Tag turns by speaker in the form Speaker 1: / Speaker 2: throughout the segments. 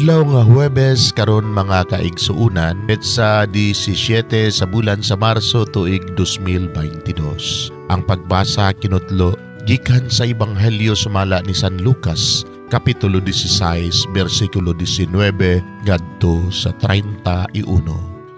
Speaker 1: Adlaw nga Huwebes karon, mga kaigsuunan, petsa 17 sa bulan sa Marso, tuig 2022. Ang pagbasa kinutlo gikan sa Ebanghelyo sumala ni San Lucas, Kapitulo 16, bersikulo 19 ngadto sa 31.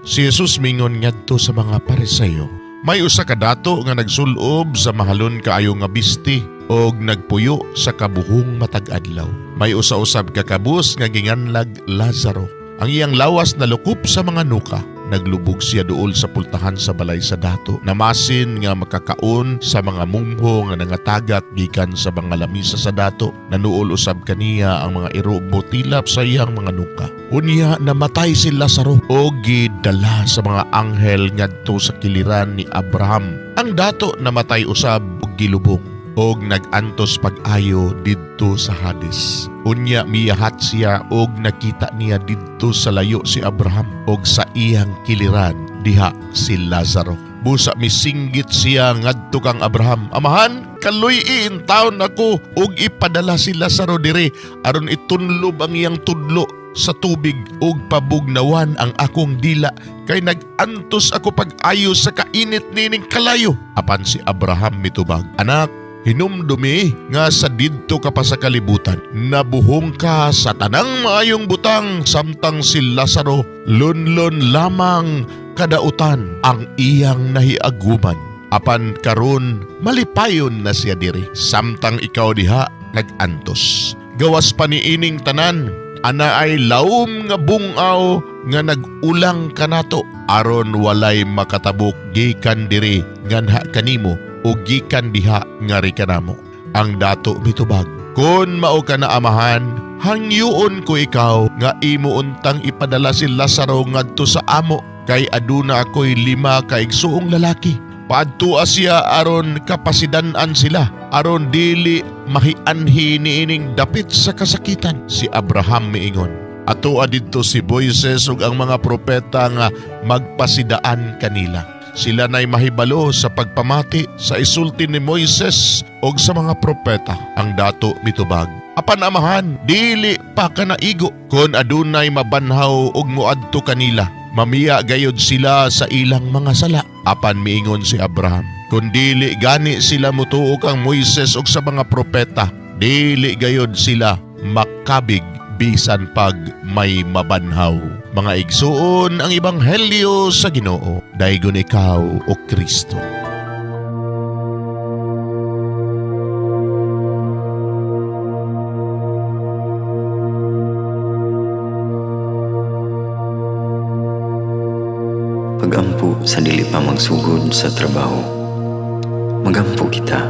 Speaker 1: Si Jesus mingon ngadto sa mga Pariseo, "May usa ka dato nga nagsulob sa mahalon kaayo nga bisti og nagpuyo sa kabuhong matag adlaw. May usa-usab ka kabus nga ginganlag Lazaro. Ang iyang lawas nalukop sa mga nuka. Naglubog siya duol sa pultahan sa balay sa dato. Namasin nga makakaon sa mga mumho nga nangatagak gikan sa mga lamisa sa dato. Nanuol usab kaniya ang mga iro motilap sa iyang mga nuka. Unya namatay si Lazaro og gidala sa mga anghel ngadto sa kiliran ni Abraham. Ang dato namatay usab og gilubong og nag-antos pag-ayo didto sa Hades. Unya miyahat siya og nakita niya didto sa layo si Abraham og sa iyang kiliran diha si Lazaro. Busa misinggit siya ngadto kang Abraham, 'Amahan, kaluy-i intawon ako og ipadala si Lazaro diri aron itunlob ang iyang tudlo sa tubig ug pabugnawan ang akong dila kay nag-antos ako pag-ayo sa kainit nining kalayo.' Apan si Abraham mitubag, 'Anak, hinumdumi nga sa didto ka pa sa kalibutan, nabuhong ka sa tanang maayong butang samtang si Lazaro lunlon lamang kadautan ang iyang nahiaguman. Apan karon malipayon na siya diri samtang ikaw diha nag-antos. Gawas pa niining tanan, ana ay laom nga bungaw nga nag-ulang kanato aron walay makatabok gikan diri nganha kanimo o gikan diha ngari kanamo.' Ang dato mitubag, 'Kon mao ka na, amahan, hangyoon ko ikaw nga imo untang ipadala si Lazaro ngadto sa amo kay aduna ako'y 5 ka igsuong lalaki. Paadtua siya aron kapasidan-an sila, aron dili mahianhi niining dapit sa kasakitan.' Si Abraham miingon, 'Atoa didto si Moises ug ang mga propeta nga magpasidaan kanila. Sila na'y mahibalo sa pagpamati sa isulti ni Moises og sa mga propeta.' Ang dato mitubag, 'Apan amahan, dili pa ka naigo. Kon adunay mabanhaw og moadto kanila, mamiya gayod sila sa ilang mga sala.' Apan miingon si Abraham, 'Kung dili gani sila mutuo kang Moises og sa mga propeta, dili gayod sila makabig bisan pag may mabanhaw.' Mga igsuon, ang ebanghelyo sa Ginoo. Daygon ikaw, o Kristo."
Speaker 2: Pagampo sa dili pa magsugod sa trabaho. Magampo kita.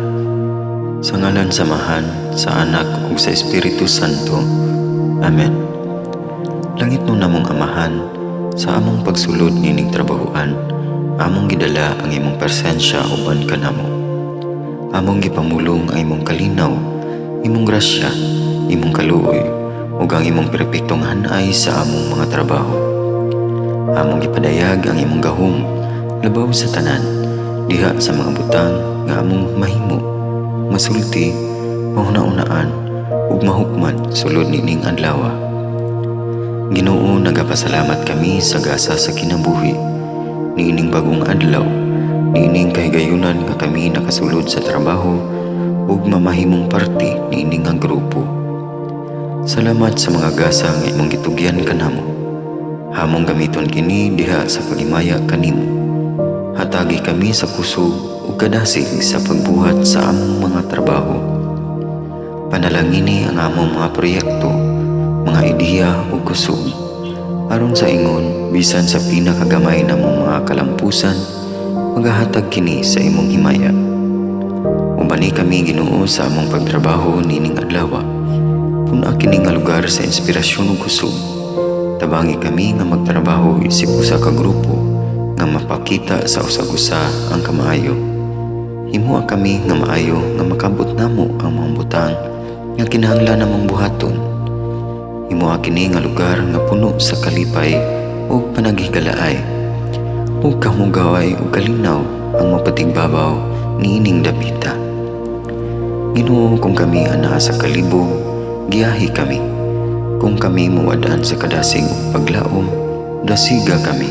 Speaker 2: Sa ngalan sa Amahan, sa Anak ug sa Espiritu Santo. Amen. Langitnon namong Amahan, sa among pagsulod nining trabahoan, among gidala ang imong presensya uban kanamo. Among gipamulong ang imong kalinaw, imong grasya, imong kaluoy, ug ang imong perpektong hanay sa among mga trabaho. Among gipadayag ang imong gahom labaw sa tanan, diha sa mga butang nga among mahimo, masulti, mahuna-unaan, ug mahukman sulod nining adlaw. Ginoo, nagapasalamat kami sa gasa sa kinabuhi niining bagong adlaw, niining kahigayunan nga kami nakasulod sa trabaho ug mamahimong parte niining nga grupo. Salamat sa mga gasa nga imong gitugyan kanamo. Hamong gamiton kini diha sa paghimaya kanimo. Hatagi kami sa kusog ug kadasig sa pagbuhat sa among mga trabaho. Panalangini ang among mga proyekto, mga ideya ug kusog, aron sa ingon bisan sa pinakagamay namong mga kalampusan, magahatag kini sa imong himaya. Ubani kami, Ginoo, sa among pagtrabaho nining adlaw. Pun-a kini nga lugar sa inspirasyon ug kusog. Tabangi kami nga magtrabaho isip usa ka grupo nga mapakita sa usag-usa ang kamaayo. Himoa kami nga maayo nga makabot namo ang mga butang nga kinahanglan namong buhaton. Himoa kini nga lugar nga puno sa kalipay ug panaghigalaay, ug kamugaway ug kalinaw ang mapatigbabaw niining dapita. Ginoo, kung kami anaa sa kalibog, giyahi kami. Kung kami mawad-an sa kadasig ug paglaom, dasiga kami.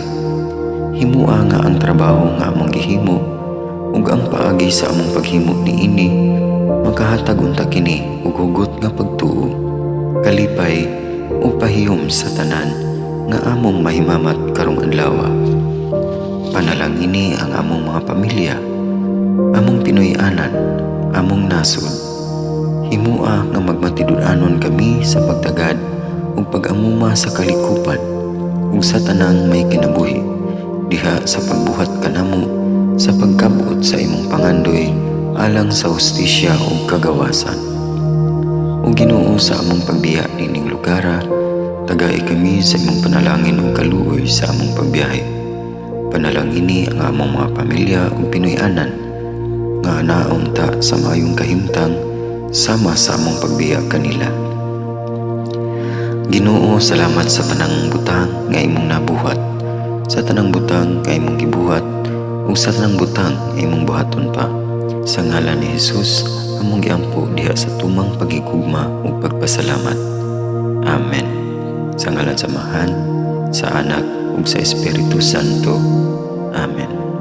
Speaker 2: Himua nga ang trabaho nga among gihimo ug ang paagi sa among paghimo niini makahatag unta kini og hugot nga pagtuo, kalipay ug pahiyom sa tanan nga among mahimamat karong adlaw. Panalangini ang among mga pamilya, among Pinoy-anan, among nasod. Himua nga magmatinud-anon kami sa pagtagad ug pag-amuma sa kalikupan ug sa tanang may kinabuhi diha sa pagbuhat kanamo sa pagkab-ot sa imong pangandoy alang sa hustisya ug kagawasan. O Ginoo, sa among pagbiya niining lugara, tagai kami sa imong panalangin ug kaluoy sa among pagbiyahe. Panalangini ang among mga pamilya ug Pinoy-anan nga anaon ta sa maayong kahimtang sama sa among pagbiya kanila. Ginoo, salamat sa tanang butang nga imong nabuhat, sa tanang butang nga imong gibuhat, ug sa tanang butang nga imong buhaton pa. Sa ngalan ni Jesus, among giampo diha sa tumang pagigugma ug pagpasalamat. Amen. Sa ngalan sa Amahan, sa Anak ug sa Espiritu Santo. Amen.